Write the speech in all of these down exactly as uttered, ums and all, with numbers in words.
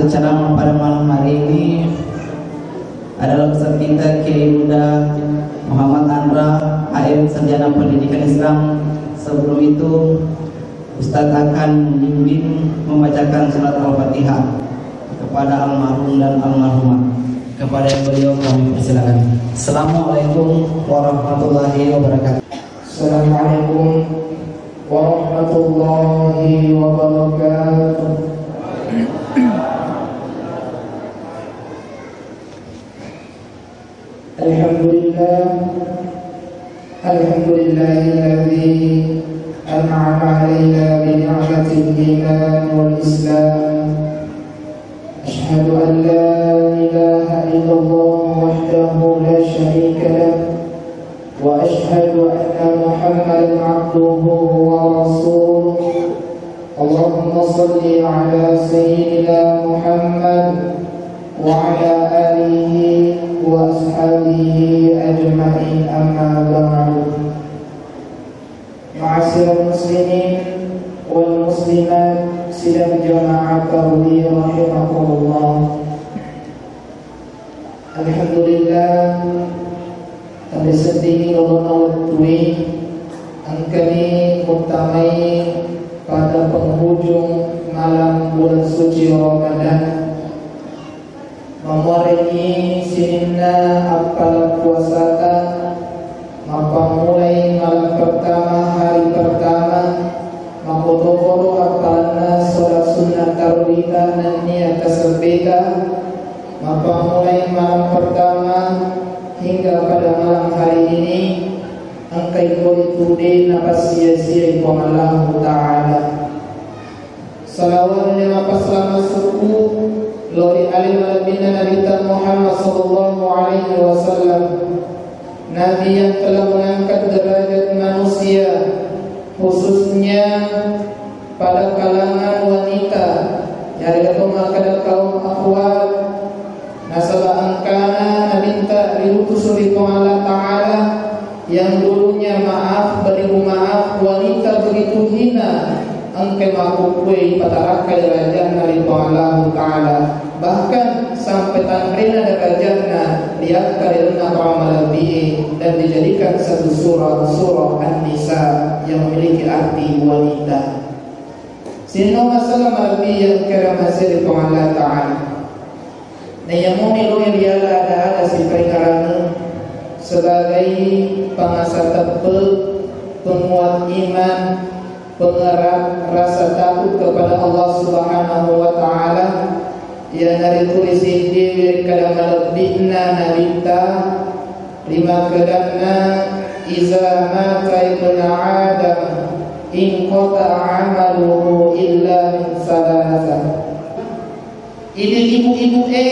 Ceramah pada malam hari ini adalah peserta kita Kiai Muda Muhammad Andra, A M, Sarjana Pendidikan Islam. Sebelum itu, Ustadz akan membimbing membacakan surat Al-Fatihah kepada almarhum dan almarhumah. Kepada beliau kami persilakan. Assalamualaikum warahmatullahi wabarakatuh. Assalamualaikum warahmatullahi wabarakatuh. الحمد لله. الحمد لله الذي أنعم علينا بنعمة الإيمان والإسلام. أشهد أن لا إله إلا الله وحده لا شريك له، وأشهد أن محمدا عبده ورسوله. اللهم صل على سيدنا محمد وعلى آله وأصحابه أجمعين، أما بعد. Ma'asyiral muslimin wal muslimat sidang jamaah takbir rahimakumullah. Alhamdulillah, tanda seddingi lolona wettue, engkani muttamai pada penghujung malam bulan suci Ramadan. Mamuarengngi sininna appala puasata, mappammulai malam pertama, hari pertama, makkotoparo appalanna sholat sunnah tarawihta nennia tasebbeta, mappammulai malam pertama hingga pada malam hari ini, engkai koritu de napassia-siai Puang Allahu Ta'ala. Salawat dan mappasalama sukku lao ri ale malebbina Nabitta Muhammad sallallahu alaihi wasallam, Nabi yang telah mengangkat derajat manusia, khususnya pada kalangan wanita, yarega to makkeda kaum akhwat, nasaba engkana Nabitta riutus ri Puang Allah Ta'ala, yang dulunya maaf beribu maaf, wanita begitu hina, engka makkukkue ipatarakka derajatna ri Puang Allahu Ta'ala, bahkan sampai tanrena derajatna riakkalenna para malebbi'e dan dijadikan satu surah, surah An-Nisa, yang memiliki arti wanita. Sininna masalah malebbi yang kira masih ri Puang Allah Ta'ala. Naiyamoni loe riala ada-ada siparingarangnge sebagai pangasa teppe, penguat iman, pengerat rasa takut kepada Allah Subhanahu wa Ta'ala, iyanaritu risiddi ri kada malebbi'na Nabitta, rimakkedanna, "Iza mata ibnu Adam inqata'a amaluhu illa min salasa." Idi ibu-ibu e,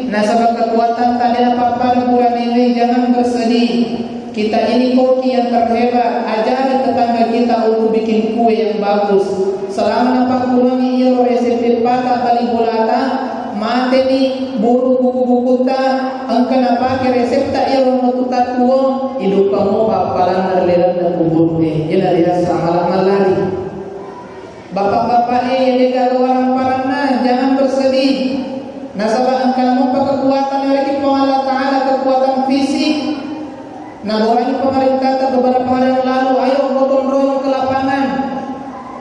nasaba kekuatan tadi apa-apa puranewe, jangan bersedih. Kita ini koki yang terhebat, ajari tetangga kita untuk bikin kue yang bagus. Selama napakkurangi iyaro resep pata bali bolata, mateni buru buku-bukuta, engka napake resepta iyaro matuta tuo, iduppa mo pappalanna ri lalenna kuburue. Ila riasa mala-malari. Bapak-bapak e, iya degaga waramparanna, jangan bersedih. Nasaba engka mopa kekuatan narekki Puang Allah Ta'ala, kekuatan fisik. Naborangi pemerintahta beberapa hari yang lalu, ayo gotong royong ke lapangan.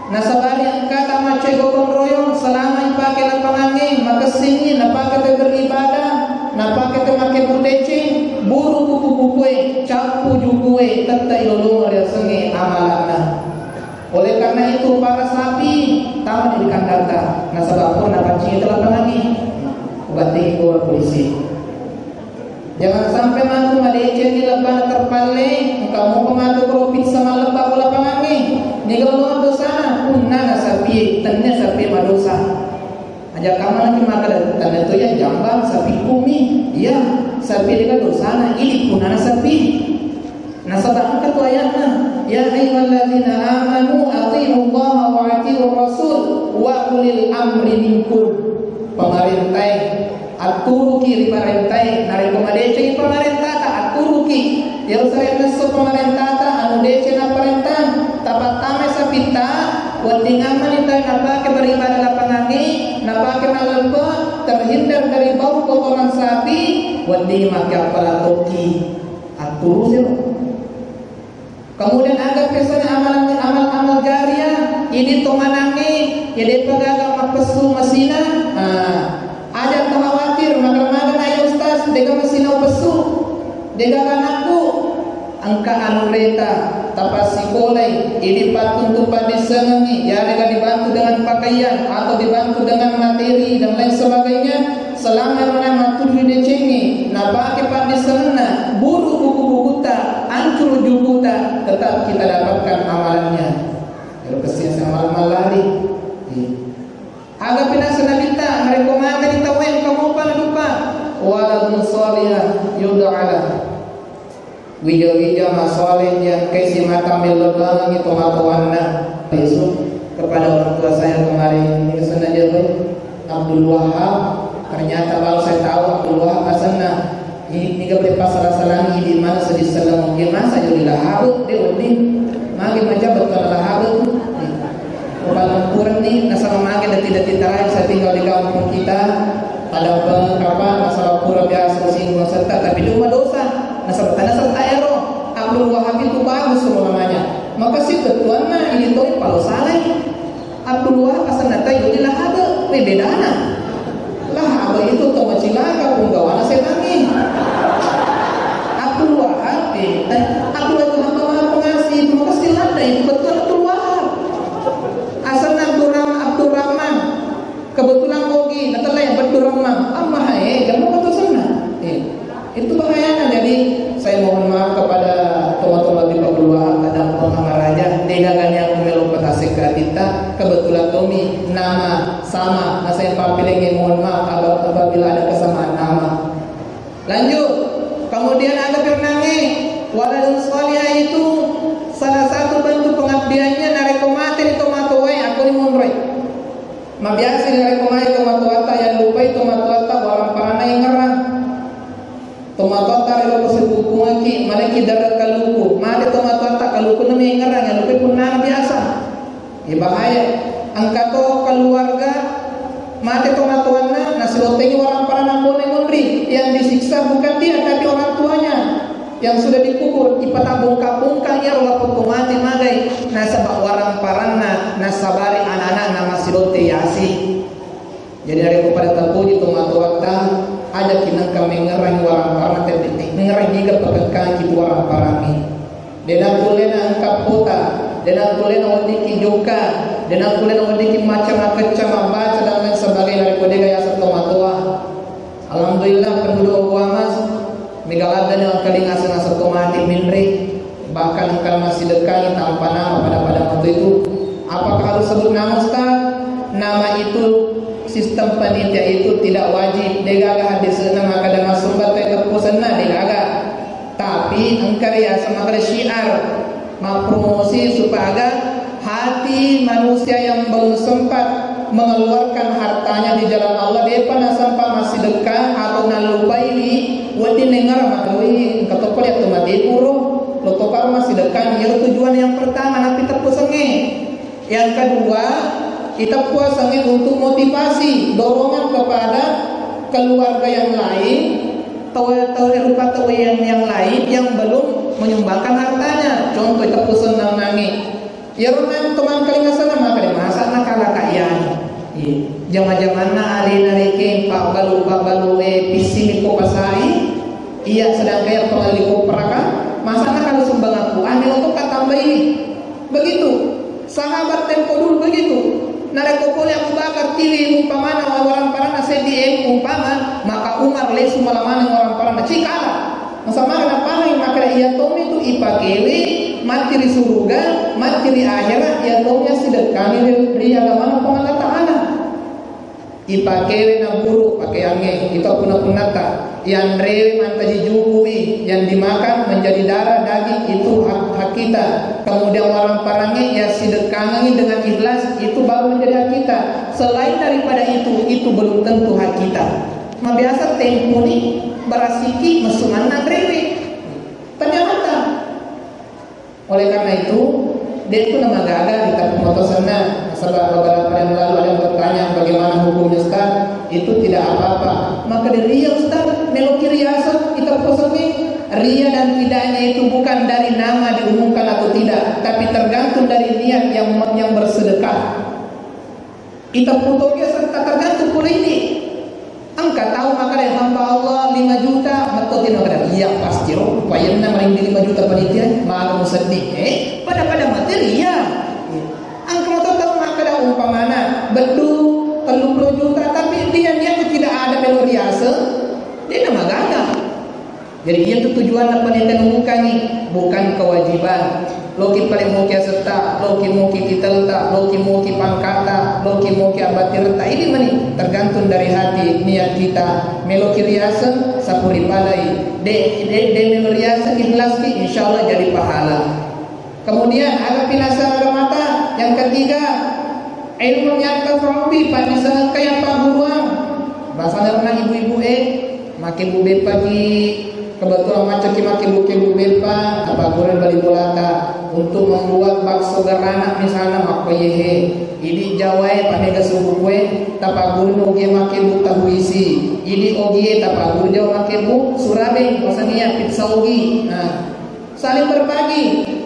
Nasabari engkata maccai gotong royong, selama ipake lapangangnge, makessingngi, napake te beribadah, napake te makkebbu deceng, buru buku-bukue, cappu jukue, tette ilolongeng riasengnge amalanna. Oleh karena itu, para sapi, tama di kandangta. Nasaba pura napaccingi tu lapangangnge, ubattengi gora polisi. Jangan sampai matu madecengi lebbana terpalle, engka mopa matu koro pizza mallebba ko lapangangnge. Niga ulunna dosana, punnana sapie, tennia sapie madosa. Aja kamanaki makkeda, tanda to iya jambang sapi kumi. Iya, sapi dega dosana, idi punnana sapi. Nasaba engka tu ayatna, "Ya ayyuhalladzina amanu atiullaha wa atiur rasul wa ulil amri minkum." Pamarentae, atturuki ri parentae, narekko madecengi pamarentata, atturuki. Iyaro sarenna esso pamarentata, anu deceng napparentang, tapattamai sapitta, wedding ammani tae napake beribadah lapangangnge, napake malleppe, terhindar dari bau kotoran sapi, wedding make appala toki. Atturusiro. Kemudian aga biasanya amalan, amal-amal jariah, ini tomanangi, ya depa gaga mapessu masina. Nah, aja khawatir, maga-maga na ya ustaz, dega masina upessu, dega anakku, engka anureta, tapasikolai, ini pattuntu paddissengengi, ya dega dibantu dengan pakaian atau dibantu dengan materi dan lain sebagainya. Selama mana maturu decengi, napake paddissengenna, buru buku-bukuta, ancuru jukuta, tetap kita dapatkan amalannya. Ero kessiasa mal-, mallari. Iya. Aga pinasena Nabitta, narekko mate ni tauwe, engka mopa nadupa. Waladun salihah yud'a lah. Wija-wija masoleh yang kai simata mellebangi tomatoanna. Besok kepada orang tua saya kemarin, ini sengaja, Abdul Wahab. Ternyata baru saya tahu Abdul Wahab asenna. Ini, ini gak lepas salah-salah ini di mana sedih selama dia masa jadi lahabu, dia udah. Magi macam betul lahabu. Paling kurang nih, nasaba mage detik-detik terakhir saya tinggal di kampung kita, pada pengkapan masalah pura biasa singgung serta, tapi cuma dosa. Nasaba tanah serta ero, Abdul Wahab itu bagus semua namanya. Maka si ketuanna ini tuh kalau salah. Abdul Wahab asenna tayo di lahabe, we bedana. Lahabe itu to macilaka punggawana setangi. Abdul Wahab, eh, eh, Abdul Wahab itu hamba maha pengasih, itu maka silanda itu betul Abdul Wahab. Asenna Abdurrahman, Abdurrahman. Kebetulan Ogi, natellai Abdurrahman. Amma hae, jamu kata senna. Eh, itu bahayanya. Jadi saya mohon maaf kepada teman-teman di Abdul Wahab dan Muhammad Raja. Dega gani aku melo petasekka kita. Kebetulan Tommy nama sama. Nah, saya papilengi, mohon maaf aba-, apabila ada kesamaan nama. Lanjut. Kemudian ada firnange, waladun salihah itu salah satu bentuk pengabdiannya narekko mate ni tomatoae, aku ni monroi. Mabiasa ni narekko mate tomatoatta, yang lupai tomatoatta, warang parana yang ngerang. Tomatoatta relo persibukungaki, maleki dara kaluku, mate tomatoatta, kaluku nami yang ngerang, yang lupai punnana biasa. Iya bahaya. Engka to keluarga mate tomatoanna, nasilottengi warang parana pole monri. Yang disiksa bukan dia, tapi orang tuanya yang sudah dikubur. Ipata bongkang-bongkang iyaro lapokko mate magai. Nasaba warang paranna nasabari anak-anakna masilotte yasi. Jadi narekko pada tapoji tomatoatta, aja kinengka mengerangi warang parana, tette mengerangi niga pakekkangi tu warang parangnge. Dena kullena engka pota, dena kullena weddikki jokka, dena kullena weddikki macca makecca mabbaca dan lain sebagainya, narekko dega yaseng tomatoa. Alhamdulillah, penduduk Ogo Amas mega laddani engkalinga aseng-aseng tomati menre, bahkan engka massidekkangi tanpa nama pada-pada waktu itu. Apakah harus sebut nama, Ustaz? Nama itu, sistem panitia itu tidak wajib. Degaga hadisna makkada massomba teppu senna, degaga. Tapi engka riaseng makkada syiar, mappromosi supaya hati manusia yang belum sempat mengeluarkan hartanya di jalan Allah, depa nasempa massidekka atau nallupai ri wedding nengngara makkada, "Wih, engka tokko lihat tu mati puro, lo tokaro massidekka." Iyaro tujuan yang pertama, nappi teppu sengnge. Yang kedua, iteppu asengnge untuk motivasi, dorongan kepada keluarga yang lain, tau, tau rupa tau yang, yang lain yang belum menyumbangkan hartanya. Contoh, iteppu senna nangnge. Iyaro nang tomangkalinga senna makkada, masa nakalaka iyani. Iya. Jama-jamanna alena rekeng pabbalu-pabbalu, eh, pissimi ko pasai. Iya, sedangkan yang pengeliko peraka, masa nakala sumbangakku, ane untuk katambai. Begitu. Sahabat tempo dulu begitu. Narekko pole Abu Bakar tiwi umpamana warang paranna seddi, eh, umpama, maka Umar lesu mala maneng warang paranna. Cikala. Nasaba napahangi makkada iya tommi tu ipakewe matti ri suruga, matti ri akhirat, iya tommi assidekkani ri, ri agamana Puang Allah Ta'ala. Ipakewe naburu pakaiangnge, itu punna-punnata. Yanrewe mantaji jukui, yang dimakan menjadi darah daging, itu hak, hak kita. Kemudian warang parangnge yassidekkangengi dengan ikhlas, itu baru menjadi hak kita. Selain daripada itu, itu belum tentu hak kita. Mabiasa tempuni barasiki messu manna anrewe. Ternyata Oleh karena itu, de' tu namagaga ri tappumotosenna. Sebab beberapa yang lalu ada yang bertanya, "Bagaimana hukumnya, Ustaz?" Itu tidak apa-apa. Maka dari ria, Ustaz, meloki riaseng, kita posangi. Ria dan tidaknya itu bukan dari nama diumumkan atau tidak, tapi tergantung dari niat yang yang bersedekah. Ita putoke serta tergantung pole ini. Engka tau makkeda, "Hamba Allah, lima juta," metto tino kada, "Iya, pasti ro, payenna maring di lima juta panitia, maga musedding." Eh, pada-pada materi, iya. Engka moto tau makkeda, umpamana, beddu telluppulo juta, tapi dia niatnya tidak ada melo riaseng, dia na magaga. Jadi, iyatu tujuanna panitia namukangngi, bukan kewajiban. Loki pale moki asetta, loki moki titelta, loki moki pangkata, loki moki abbatirta. Ini meni tergantung dari hati niat kita. Meloki riaseng, sapuri palai. De, de, de melo riaseng, ikhlaski, insya Allah jadi pahala. Kemudian ada pinasara mata. Yang ketiga, ilmu yang terfahami, pada sengkaya pagguruan. Bahasa ibu-ibu, eh, Makkebbu beppa ki, kebetulan macca ki makkebbu-kebbu beppa, tapagguru bali bolata. Untuk membuat bakso garanak misalnya, makkoye he. Idi Jawae, panega suku kue, tapagguru ogie makkebbu tahu isi. Idi ogie, tapagguru Jawa makkebbu surabeng, misalnya pizza ogi. Nah, saling berbagi.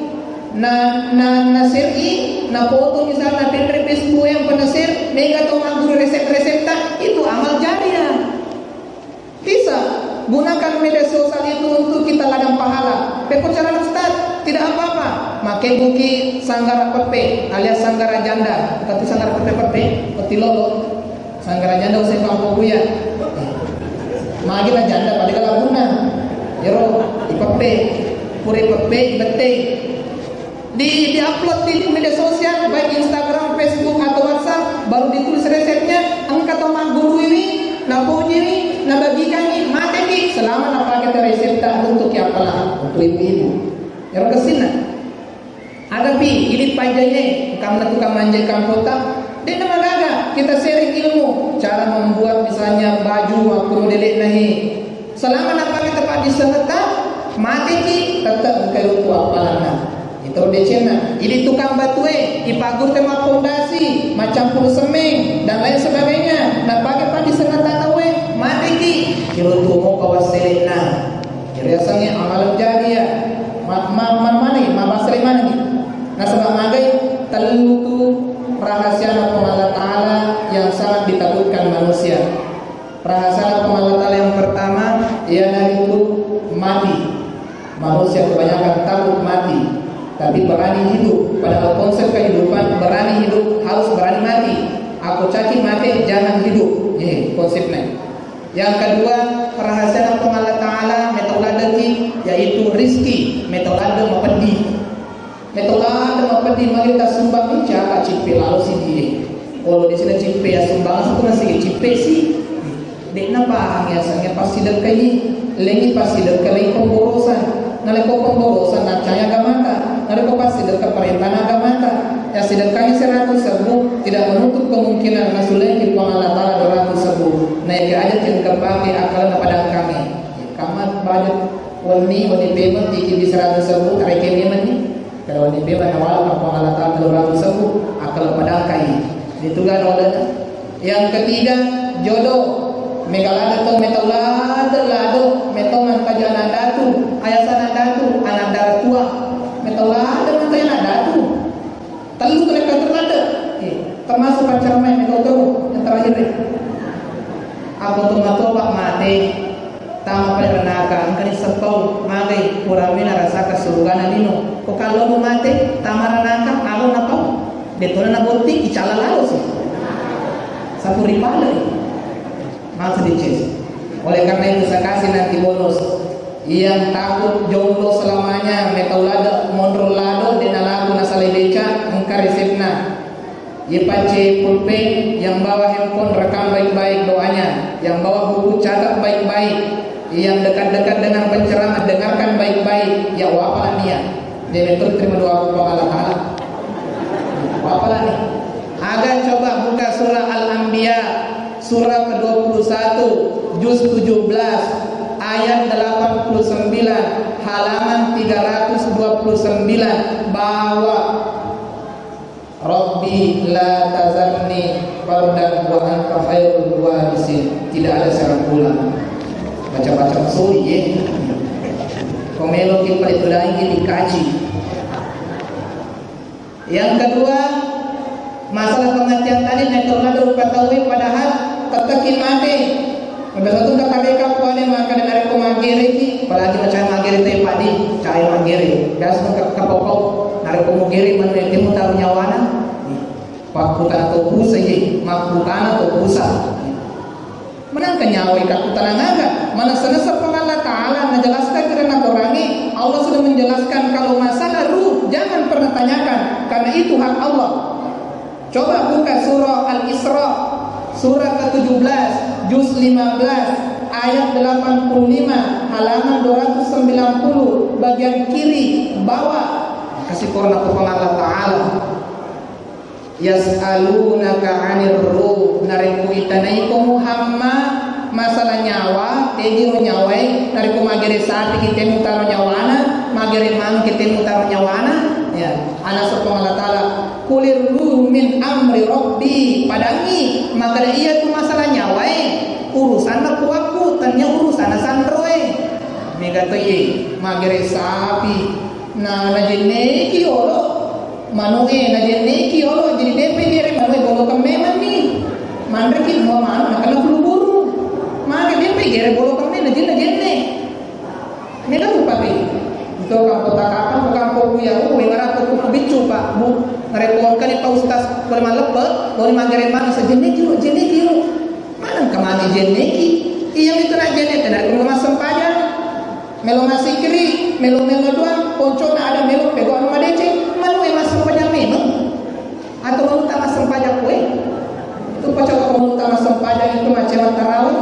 Na, na, na share i, na foto misalnya, tenre Facebook yang pernah share, mega to magguru resep-resepta, itu amal jariah. Bisa gunakan media sosial itu untuk kita ladang pahala. Pekko carana, Ustaz? Tidak apa-apa. Makkebbuki sanggara peppe alias sanggara janda. Tapi sanggara peppe-peppe, peti lolo. Sanggara janda usai pampokuya. Magi na janda pada kalabunna. Ero, ipeppe. Pura ipeppe, ibette. Di, di-upload di media sosial, baik Instagram, Facebook, atau WhatsApp, baru ditulis resepnya, engka to magguruiwi, napojiwi, nabagikangi, mateki, selama napake te resepta untuk ki apala, untuk ibu-ibu. Ero kessinna. Adapi, ini pajaye, kamna tukang manjai kampota, de na magaga, kita sharing ilmu, cara membuat misalnya baju, aku modele nahi, Selama napake tepat di sengeta, mateki, tetep engka tu appalanna. Itu decenna. Idi tukang batue, ipagguru te mappondasi, maccampuru semeng, dan lain sebagainya. Napake pa di sengeta taue, mateki. Kiro tu mo pawasselena. Kiro yasengnge amalan jariah. Ma, ma, ma, mani, ma basre mani. Nasaba magai tellu tu rahasiana Puang Allah Ta'ala yang sangat ditakutkan manusia. Rahasiana Puang Allah Ta'ala yang pertama, iyanaritu mati. Manusia kebanyakan takut mati, tapi berani hidup. Padahal konsep kehidupan, berani hidup harus berani mati. Aku caki mati, jangan hidup. Ini konsepnya. Yang kedua, rahasiana Puang Allah Ta'ala, metau ladeki, yaitu rizki. Metau lade mapeddi. Metau lade mapeddi magi tasumbang, caka cippe lalo sidie. Kalau di sini cippe ya sumbang, satu nasi cippe sih. De'na pahang yasengnge passidekkai, lengi passidekka lei pemborosan. Naleko pemborosan naccai agamata, naleko passidekka parentana agamata. Ya sidekkai seratus ribu tidak menutup kemungkinan nasuleki Puang Allah Ta'ala dua ratus ribu. Naiki aja tingkepake akal na padangkangi. Kamma budget wenni, wenni payment tiki di seratus ribu, tareke payment ni. Kalau ni beba nawala Puang Allah Ta'ala tellu ratus ribu, akal padangkai. Itu kan oleh. Yang ketiga, jodoh. Mega lada to, metau lada, lado, metau mantaja anak datu, ayasa anak datu, anak dara tua. Metau lada mantaja anak datu. Tellu tu leka terlada. Eh, termasuk pacar main metau terus yang terakhir deh. Aku tu matoba mate. Tama pada ranaka, engkani seppau, magai, purame narasaka surugana lino. Ko kallonu mate, tama ranaka, alo napau. Detona nabotting, icala lalo sih. Sapuri palai. Maksud dices. Oleh karena itu saya kasih nanti bonus. Yang takut jomblo selamanya, metau lado, monro lado, dena laku nasalai beca, engka resepna. Ipacce pulpen, yang bawa handphone rekam baik-baik doanya, yang bawa buku catat baik-baik, yang dekat-dekat dengan penceramah dengarkan baik-baik, ya wapala nia. Dia betul terima doa Puang Allah Ta'ala. Wapala nih. Aga coba buka surah Al-Anbiya, surah kedua puluh satu, juz tujuh belas, ayat delapan puluh sembilan, halaman tiga ratus dua puluh sembilan, bawa. Rabbi la Wa anta khairul warisin, tidak ada seorang pula. Baca-baca suri, ya. Komelo ki paling belain ki dikaji. Yang kedua, masalah kematian tadi, naik tornado rupa tahu, padahal tetap mati. Udah satu tak ada kapuane, maka dari ko magere ki, apalagi macam magere teh padi, cai magere. Biasa ke kapokok, dari ko magere mana yang temu taruh nyawana. Makkutana to pusa ye, makkutana to pusa. Menangka nyawa ikakkutana naga. Manessa-nessa Puang Allah Ta'ala menjelaskan karena Qurannya, Allah sudah menjelaskan kalau masalah ruh jangan pernah tanyakan karena itu hak Allah. Coba buka surah Al-Isra, surah ke tujuh belas, juz lima belas, ayat delapan puluh lima, halaman dua ratus sembilan puluh, bagian kiri bawah. Kasih Quran Puang Allah Ta'ala. Yas'alunaka 'anir ruh, narekko itanaiko Muhammad masalah nyawa, tegiro nyawae, narekko magere sapi ki temu taro nyawana, magere mang ki temu taro nyawana, ya, ana Puang Allah Ta'ala, "Qulir ruh min amri rabbi," padangi, maka iya tu masalah nyawae, urusanna puakku, tania urusanna sanroe. Mega to ye, magere sapi, na, najenneki yolo. Manu'e najenneki yolo, jadi depe gere manu'e bolokeng memang ni. Manreki mua manu nakenna flu burung. Maka depe gere bolokeng memang najenne-jenne. Mega rupa te. Itu kampung takapang, kampung kuya, oh, wengara ko kuku biccu, Pak, Bu. Ngarepongkani Pak Ustaz, boleh maleppe, boleh magere mana, sejenneki yolo, jenneki yolo. Maneng kemana jenneki? Iya itu nak jenne, tenang, massempajang. Melo masikiri, melo-melo doang, poncona ada melo pego anu madeceng, manu'e massempajang memang. Atau manuta massempajang kue. Itu pocok manuta massempajang itu macam tarawih,